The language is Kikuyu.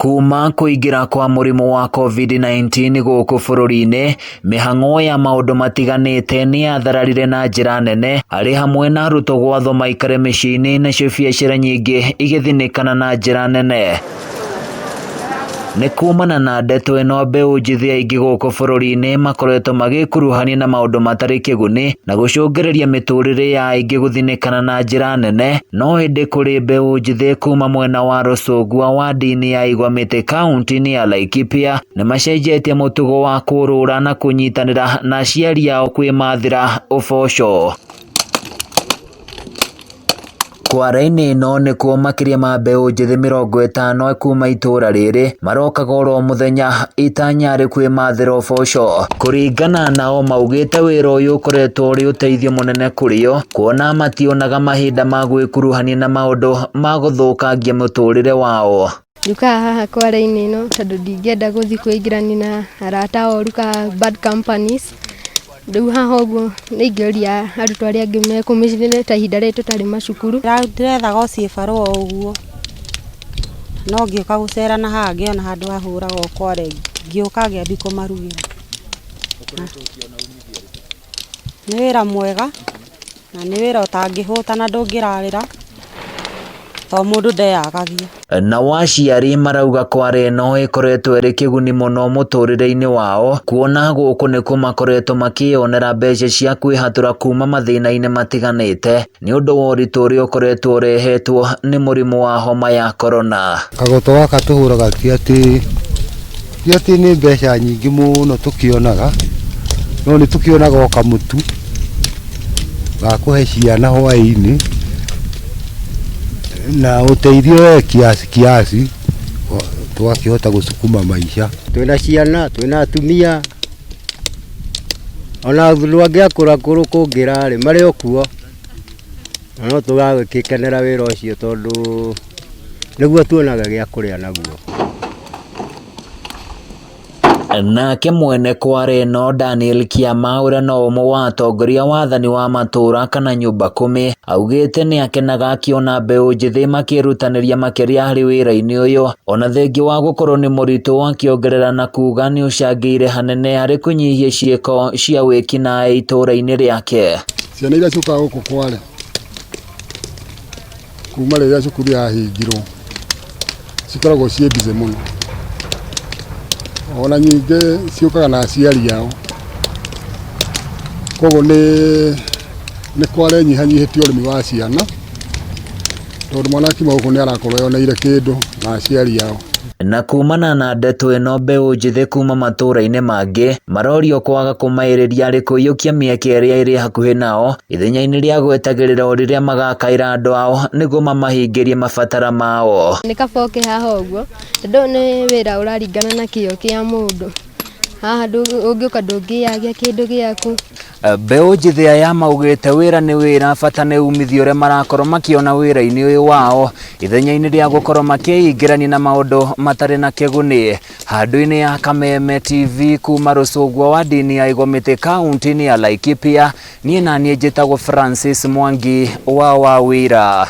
Kuma kũingĩra kwa mũrimũ wa COVID-19 gũkũ bũrũri-inĩ, mĩhang'o ya maũndũ matiganĩte nĩ yathararire na njĩra nene, arĩ hamwe na arutwo gwathwo maikare mĩciĩ-inĩ nacio biacara nyingĩ igĩthinĩkana na njĩra nene. Nĩ kumana na ndeto ĩno mbeũ njĩthĩ aingĩ gũkũ bũrũri-inĩ makoretwo magĩkuruhania na maũndũ matarĩ kĩguni na gũcũngĩrĩria mĩtũrĩre ya aingĩ gũthinĩkana na njĩra nene, no ĩndĩ kũrĩ mbeũ njĩthĩ kuma mwena wa Rũcũngwa wa ndini ya Igwamĩtĩ kaunti-inĩ ya Laikipia nĩ macenjetie mũtugo wa kũrũra na kũnyitanĩra na aciari ao kwĩmathĩra ũboco. Kware-inĩ ĩno nĩkuo makĩria ma mbeũ njĩthĩ 50 kuma itũra rĩrĩ marokaga oro mũthenya itanya rĩ kwĩmathĩra ũboco. Kũringana nao maugĩte wĩra ũyũ ũkoretwo ũrĩ ũteithio mũnene kũrĩ o kuona mationaga mahinda ma gwĩkuruhania na maũndũ ma gũthũkangia mũtũrĩre wao. Njũkaga haha kware-inĩ ĩno tondũ ndingĩenda gũthiĩ kwĩingĩrania na arata oru ka bad companies. Rĩu haha ũguo nĩ ingĩũria arutwo arĩa angĩ me kũu mĩciĩ-inĩ ta ihinda rĩrĩ tũtarĩ macukuru. Ndĩrethaga o cibarũa o ũguo, no ngĩũka gũcera na haha ngĩona handũ hahũragwo kware, ngĩũka ngĩambia kũmarugĩra. Nĩ wĩra mwega na nĩ wĩra ũtangĩhũta na ndũngĩrarĩra, tondũ mũndũ ndeyagagia. Nao aciari marauga kware ĩno ĩkoretwo ĩrĩ kĩguni mũno mũtũrĩre-inĩ wao kuona gũkũ nĩkuo makoretwo makĩyonera mbeca cia kwĩhatũra kuma mathĩna-inĩ matiganĩte nĩ ũndũ wa ũritũ ũrĩa ũkoretwo ũrehetwo nĩ mũrimũ wa homa ya korona. Kagoto gaka tũhũraga ti atĩ nĩ mbeca nyingĩ mũno tũkĩonaga, no nĩ tũkĩonaga o kamũtu ga kũhe ciana hwaĩ-inĩ na ũteithio we kiasi kiasi tũgakĩhota gũcukuma maica. Twĩna ciana, twĩna atumia, ona andũ angĩ akũrũ akũrũ kũngĩra rĩ, marĩ o kuo, na no tũragĩkenera wĩra ũcio tondũ nĩguo tuonaga gĩa kũrĩa naguo. Nake mwene kware ĩno Daniel Kĩama ũrĩa no ũmwe wa atongoria wathani wa matũra kana nyũmba kũmi augĩte nĩ akenaga akĩona mbeũ njĩthĩ makĩrutanĩria makĩria harĩ wĩra-inĩ ũyũ ona thengia wa gũkorwo nĩ mũritũ, akĩongerera na kuga nĩ ũcangĩire hanene harĩ kũnyihia ciĩko cia wĩkinaĩ itũra-inĩ rĩake. Ciana iria ciũkaga gũkũ kware kuma rĩrĩa cukuru yahingirwo cikoragwo ciĩ busy mũno, ona nyingĩ ciũkaga na aciari ao, koguo nĩ kware ĩnyihanyihĩtie ũrĩmi wa ciana tondũ mwana akiuma gũkũ nĩ arakorwo eyoneire kĩndũ na aciari ao. Na kumana na ndeto ĩno mbeũ njĩthĩ kuma matũra-inĩ mangĩ marorio kwaga kũmaĩrĩria harĩ kũiyũkia mĩeke ĩrĩa ĩrĩ hakuhĩ nao ithenya-inĩ rĩa gwetagĩrĩra o rĩrĩa magakaĩra andũ ao nĩguo mamahingĩrie mabatara mao. Nĩ kaba ũke haha ũguo tondũ nĩ wĩra ũraringana na kĩo kĩa mũndũ. Haha ũngĩũka ndũngĩyagia kĩndũ gĩaku. Mbeũ njĩthĩ aya maugĩte wĩra nĩ wĩra, bata nĩ umithio ũrĩa marakorwo makĩona wĩra-inĩ ũyũ wao ithenya-inĩ rĩa gũkorwo makĩingĩrania na maũndũ matarĩ na kĩguni. Handũ-inĩ ya Kameme TV kuma Rũcũngwa wa ndini ya Igomĩtĩ kaunti-inĩ ya Laikipia, niĩ na niĩ njĩtagwo Francis Mwangi wa Wawira.